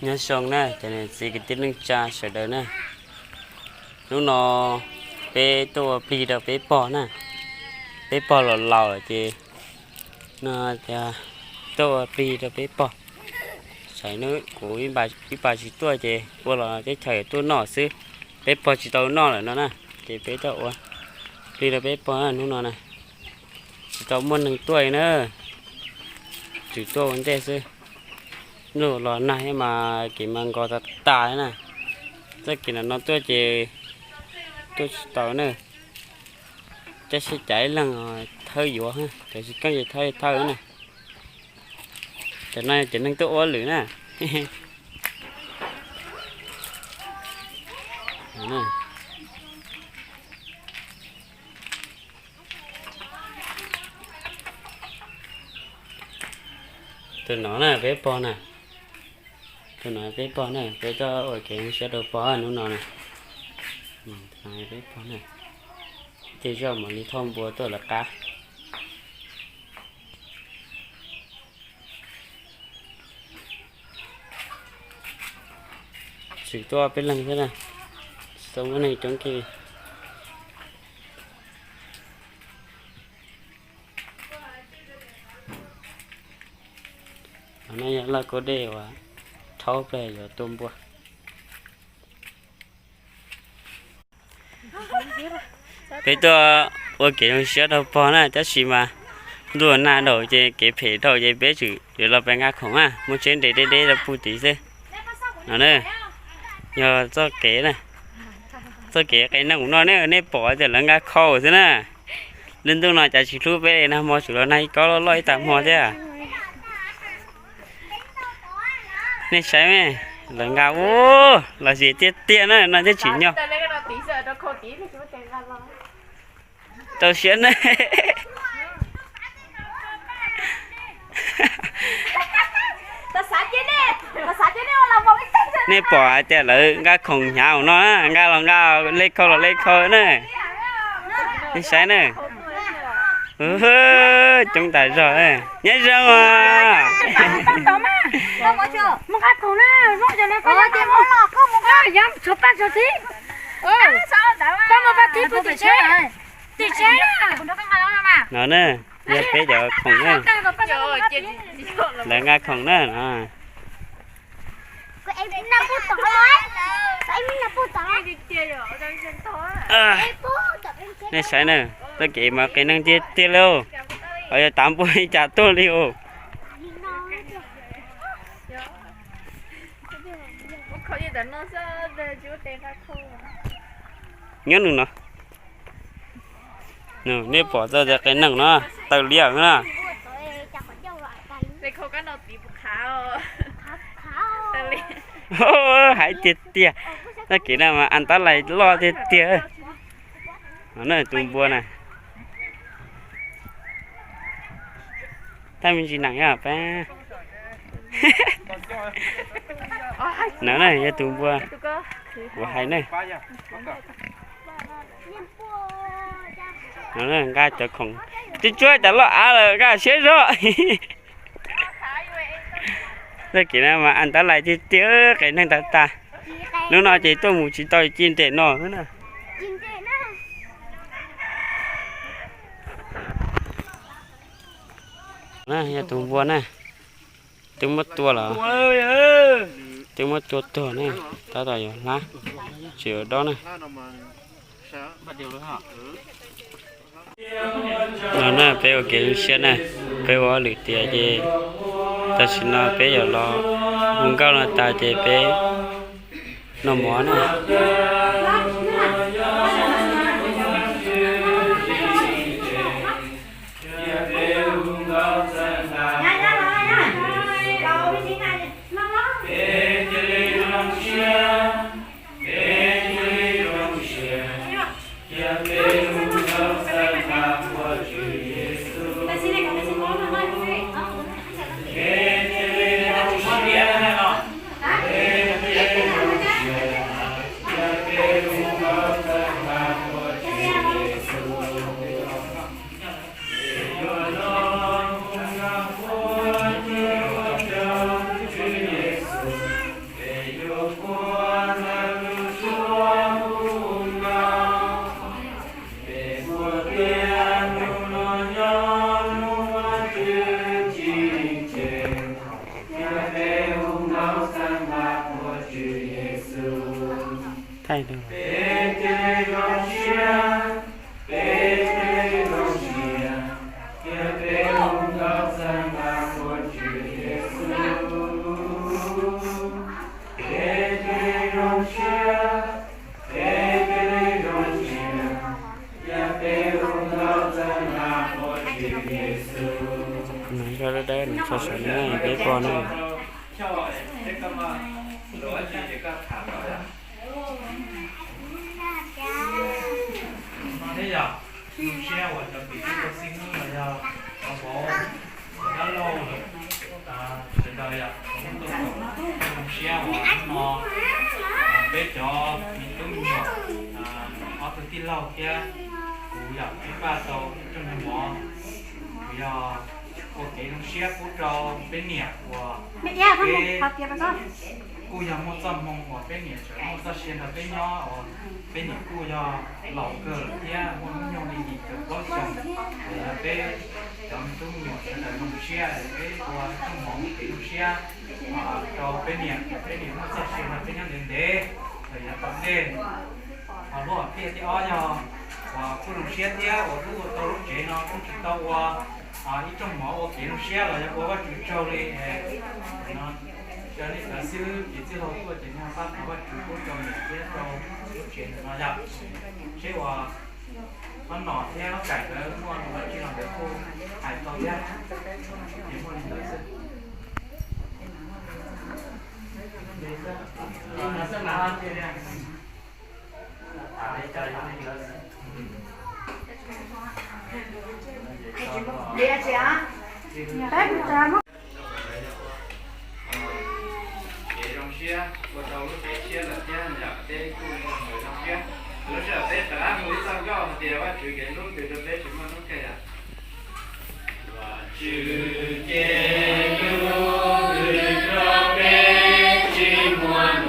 Nyob zoo na cov niam txiv kwv tij neej tsa sawv daws na. Hnub no peb tuaj ua plig rau peb pog na. Peb pog los laus lawm ces no tias tuaj ua plig rau peb pog. Saib hnub kuv ib pas tsis tuaj ces ua los teb chaws tuaj noj xwb. Peb pog tsis tau noj lawm no na, ces peb tuaj ua plig rau peb pog hnub no na. Tsis tau muaj neeg tuaj li na, tsuas tuaj ua ntej xwb. Ntuj los nag thiab mas kev mas nkos tas tas na. Txoj kev no tuaj ces tuaj tsis tau na. Coj sib cav ib leeg thawb yuav, cov tsis keej ces thawb thawb na. Cov no cov neeg tuaj ua lwm na. Tus no na peb pog na. Tus no peb pog na, peb tuaj ua kev zoo siab rau pog hnub no na. Peb pog na, tej zaum mam li thauj npua tuaj lawv qab. Tsis tuaj peb leeg thiab na, tsis tau muaj neeg coob kiag li. No yog laj kub dej uas rhaub pleg yuav tua npua. Peb tuaj ua kev zoo siab rau pog na, tab sis mas ntuj nag dhau ces kev phem dhau ces peb tseem yuav los pem nqa khoom na, muaj tsheb nres deb deb rau puag tid xwb. No na, yog txoj kev na, txoj kev qe neeg no ne, nej pom tias lawv nqa khau xwb na. Lub ntuj no cas tsis hlub peb li, nag hmo tseem los nag ib kob loj loj ib tag hmo thiab. Nej saib me, lawv nqa ua los zis tiag tiag na, no thiaj tsim nyog. Tau siab na. Nej pom hais tias lawv nqa khoom hnyav no, nqa los nqa, le khau los le khau na. Nej saib na. Coob tas zog. Nyob zoo os. No na, yog peb cov khoom na. Lawv nqa khoom na no. Nej saib na, txoj kev mas qe neeg tiag tiag li. Ho yog tav npua li cas tuaj li os. Nyob nws no. Nej pom txoj kev qe neeg no, tawm liam na. Hais tiag tiag, txoj kev no mas an tab lais loj tiag tiag. No na tus npua na. Thaj me ntsis nees yog peb. No na yog tus npua kuv hais na. No na nqa cov khoom, tsuab tsuab cov loj av lawm nqa siab zog. Txoj kev no mas an tab lais tiag tiag, qe neeg tas tas. Hnub no ces tuaj mus tsis tau ci nres no xwb na. Yog tus npua na, twb muab tua los, twb muab tua tuag ne, tab tom yuav hlab, tsis yuav dob na. No na peb ua kev zoo siab na, peb ua ob lwm tiam ces tam sim no peb yuav los hu nkauj no tas ces peb noj mov na. Peb cia li zoo siab, peb cia li zoo siab, cia peb hu nkauj txog nqa Vajtswv Yexus. Peb cia li zoo siab, peb cia li zoo siab, cia peb hu nkauj txog nqa Vajtswv Yexus. Nws dawb dawb nws tso saum no peb pom na. Thiab yog zoo siab uas cov kwv tij tau xib hwb los yog cov vauv, cov dab laug, sawv daws yog zoo siab uas hnub no peb cov me tub me nyuam, ob tug tij laug thiab kuv yog peb pab tau ib rooj nyuag mov, kuv yog ua kev zoo siab pub rau peb niam uas peb kuj yog muaj txoj hmoo uas peb niam tseem muaj txoj sia nrog peb nyob uas peb niam kuj yog laus kawg lawm thiab muaj hnub nyoog li yim caum plaub xyoos. Yog peb cov me tub me nyuam sawv daws zoo siab es peb ua rooj mov ua kev zoo siab rau peb niam, peb niam muaj txoj sia nrog peb nyob ntev ntev los yav tom ntej. Ho lub hom phiaj thib ob yog uas kuj zoo siab thiab uas wb ua tau lub tsev no kuj tsis tau ua ib rooj mov ua kev zoo siab los yog ua Vajtswv tsaug li. Cov nej cov xib hwb ces txij laug tuaj ces nej pab thov Vajtswv pub rau niam thiab rau lub tsev ntawm no yom. Seb uas Hlob Nom thiab Hlob Kaim nkawd muaj lus dab tsi los nkawd kuj hais tau thiab. Ces muaj li ntawd xwb. Kev zoo siab ua tau lub tsev tshiab lawm thiab yom, peb kuj zoo siab. Lub sij hawm peb rov qab mus ib txoj nkauj hais tias Vajtswv kev hlub twg rau peb tsis muaj hnub kawg yom. Vajtswv kev hlub twg rau peb tsis muaj hnub kawg.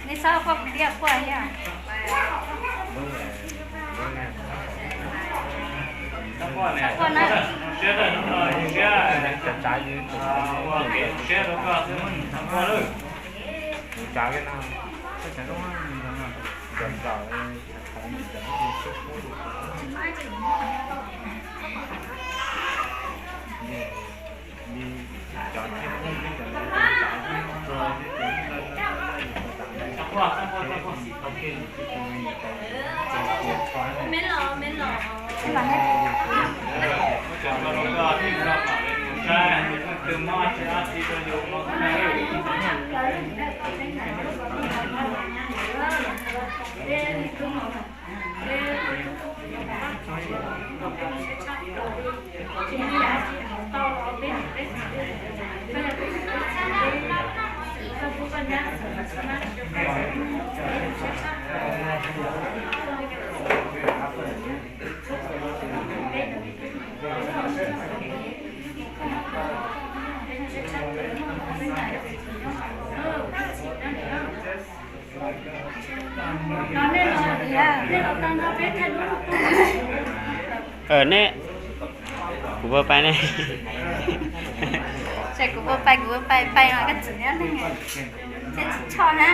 Nej txhob quaj kuv thiab, quaj thiab. Quaj na. Nej, kuv puas pais ne? Kuv puas pais, kuv puas pais, pais mas koj txiv nyob neeg thiab tsis tshoj na.